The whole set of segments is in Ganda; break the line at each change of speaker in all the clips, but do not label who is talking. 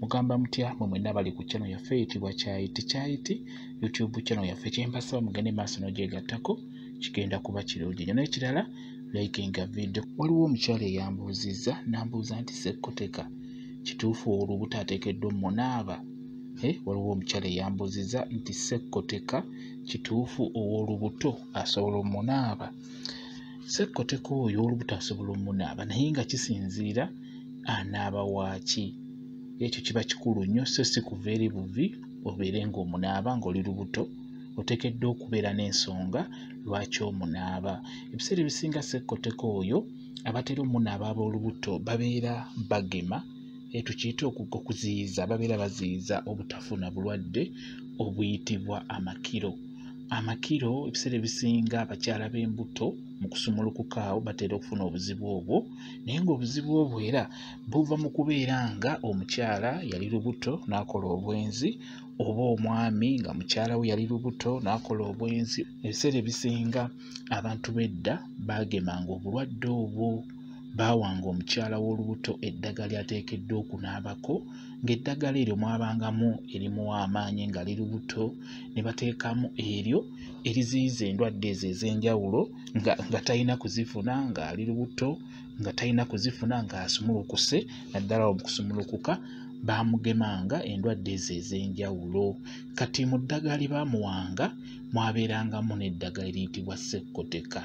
Mugamba mutya mwe mwenna bali ku channel yaffe eyitibwa Kyayiti Kyayiti YouTube channel yaffe? Kyembasaba mugende maaso n'ogyegattako, kigenda kuba kirungi nnyo. N'ekirala, likinga video. Waliwo omukyala eyambuuzizza n'ambuuza nti Sekkoteka kituufu olubuto ateekeddwa omunaaba? Waliwo omukyala eyambuuzizza nti Sekkoteka kituufu ow'olubuto asobola omunaaba? Sekkoteka oyo ow'olubuto asobola omunaaba, naye nga kisinziira anaaba waaki. Ekyo kiba kikulu nnyo, so si kuva eri buvi obeere ng'omunaaba ng'oli lubuto. Oteekeddwa okubeera n'ensonga lwaki omunaaba. Ebiseera ebisinga Sekkoteka oyo abatera omunaaba ab'olubuto babeera bagema, tukiyite okuziyiza, babeera baziyiza obutafuna bulwadde obuyitibwa amakiro. Amakiro ebiseera ebisinga abakyala b'embuto mu kusumulukuka awo batera okufuna obuzibu obwo, naye ng'obuzibu obwo era buva mu kubeera nga omukyala yali lubuto n'akola obwenzi, oba omwami nga mukyala we yali lubuto n'akola obwenzi. Ebiseera ebisinga abantu b'edda baagemanga obulwadde obwo, baawanga omukyala w'olubuto eddagala lyateekeddwa okunaabako, ng'eddagala eryo mwabangamu erimuwa amaanyi nga li lubuto, ne bateekamu eryo eriziyiza endwadde ezo ez'enjawulo nga talina kuzifuna ng'ali lubuto, nga talina kuzifuna ng'asumulukuse, naddala mu kusumulukuka baamugemanga endwadde ezo ez'enjawulo. Kati mu ddagala lye baamuwanga mwabeerangamu n'eddagala eriyitibwa Sekkoteka.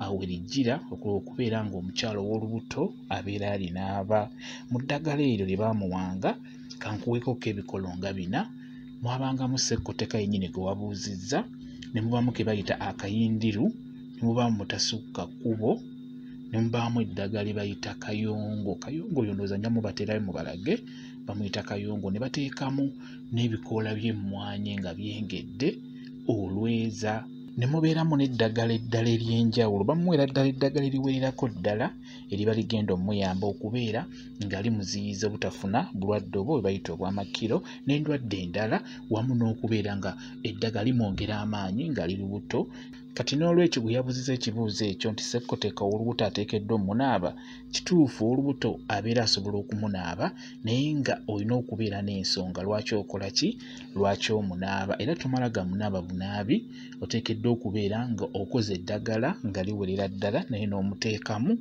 Awo we lijjira okubeera ng'omukyala ow'olubuto abeera alinaaba. Mu ddagala eryo lye baamuwanga, kankuweekoko ebikolo nga bina, mwabangamu Sekkoteka yennyini gwe wabuuzizza, ne mubaamu ke bayita akayindiru, ne mubaamu mutasukka kkubo, ne mubaamu eddagala lye bayita kayongo. Kayongo oyo ndowooza nja mubateerayo mubalage, bamuyita kayongo. Ne bateekamu n'ebikoola by'emmwanyi nga byengedde olweza, ne mubeeramu n'eddagala eddala ery'enjawulo. Bamuweera ddala eddagala eriwererako ddala eriba ligenda omuyamba okubeera nga limuziyiza obutafuna bulwadde obwo bwe bayita obw'amakiro n'endwadde endala, wamu n'okubeera nga eddagala limwongera amaanyi nga li lubuto. Kati n'olwekyo gwe yabuuzizza ekibuuzo ekyo nti Sekkoteka ow'olubuto ateekeddwa omunaaba, kituufu olubuto abeera asobola okumunaaba, naye nga olina okubeera n'ensonga lwaki okola ki, lwaki omunaaba. Era tomala gamunaaba bunaabi, oteekeddwa okubeera nga okoze eddagala nga liwerera ddala, naye n'omuteekamu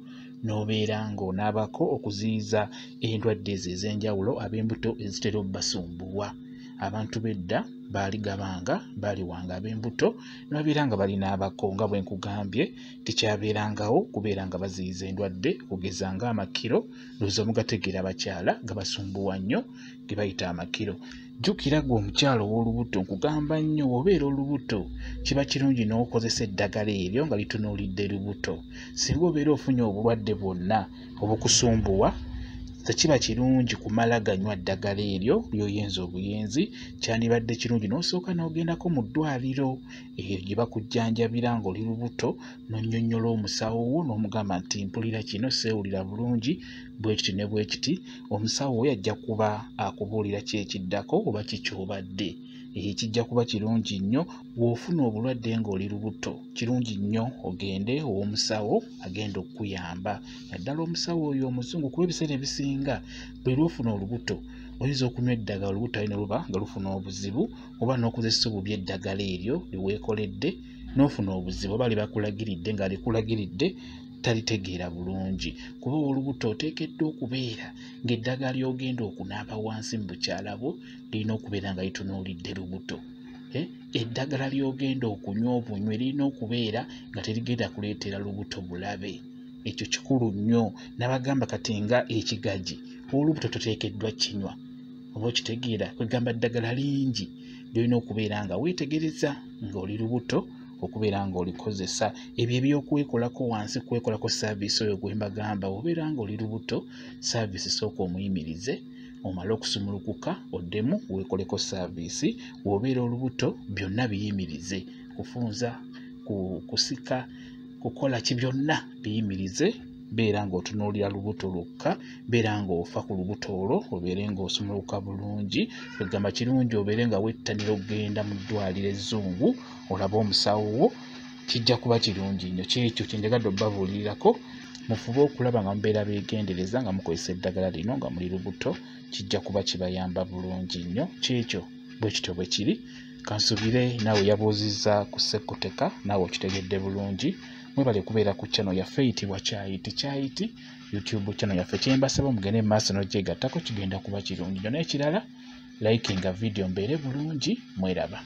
n'obeera ng'onaabako okuziyiza endwadde ezo ez'enjawulo ab'embuto ezitera obbasumbuwa. Abantu b'edda baaligabanga, baaliwanga ab'embuto ne babeera nga balinaabako, nga bwe nkugambye tekyabeerangawo kubeera nga baziyiza endwadde okugeza ng'amakiro. Ndowooza mugategeera abakyala gabasumbuwa nnyo, ge bayita amakiro. Jjukira ggwe omukyala ow'olubuto, nkugamba nnyo bw'obeera olubuto kiba kirungi n'okozesa eddagala eryo nga litunuulidde lubuto. Singa obeera ofunye obulwadde bwonna obukusumbuwa, tekiba kirungi kumala ganywa ddagala eryo ly'oyenza obuyenzi. Kyandibadde kirungi n'osooka n'ogendako mu ddwaliro eyo gye bakujjanjabira ng'oli lubuto, n'onnyonnyola omusawo wo n'omugamba nti mpulira kino, seewulira bulungi bwe kiti ne bwe kiti. Omusawo oyo ajja kuba akubuulira ki ekiddako oba ki ky'obadde. Kijja kuba kirungi nnyo bw'ofuna obulwadde ng'oli lubuto, kirungi nnyo ogende ow'omusawo agenda okukuyamba, naddala omusawo oyo omuzungu, kuba ebiseera ebisinga buli lw'ofuna olubuto oyinza okunywa eddagala olubuto alina luba nga lufuna obuzibu, oba n'okozesa obubi eddagala eryo lye weekoledde n'ofuna obuzibu, oba lye bakulagiridde nga likulagiridde talitegeera bulungi. Kuba olubuto oteekeddwa okubeera ng'eddagala ly'ogenda okunaaba wansi mu bukyala bwo lirina okubeera nga litunuulidde lubuto. Eddagala ly'ogenda okunywa obunywe lirina okubeera nga terigenda kuleetera lubuto bulabe. Ekyo kikulu nnyo. Nabagamba kati nga ekigaji olubuto toteekeddwa kinywa, oba okitegeera? Kwegamba ddagala lingi ly'olina okubeera nga weetegereza ng'oli lubuto okubeera ng'olikozesa. Ebyo ebyokwekolako wansi, kwekolako service oyo gwe mbagamba, obeera ng'oli lubuto service sooka omuyimirize omale okusumulukuka oddemu weekoleko service. Bw'obeera olubuto byonna biyimirize, kufunza, kusika, kukola ki, byonna biyimirize. Beera ng'otunuulira lubuto lwokka, beera ng'ofa ku lubuto olwo obeere ng'osumulukuka bulungi. Kwegamba kirungi obeere nga wettanira okugenda mu ddwaliro ezzungu olabe omusawo wo, kijja kuba kirungi nnyo. Kyekyo kye njagadde obbabuulirirako. Mufube okulaba nga mubeera beegendereza nga mukozesa eddagala lino nga muli lubuto, kijja kuba kibayamba bulungi nnyo. Kyekyo bwe kityo bwe kiri. Kansubire naawe yabuuzizza ku Sekuteka, naawe okitegedde bulungi. Mwebale kubeera ku channel yaffe eyitibwa Kyayiti Kyayiti YouTube channel yaffe. Kyembasaba mugende mu maaso n'ogyegattako, kigenda kuba kirungi nnyo. N'ekirala, likinga video mbeere bulungi, mweraba.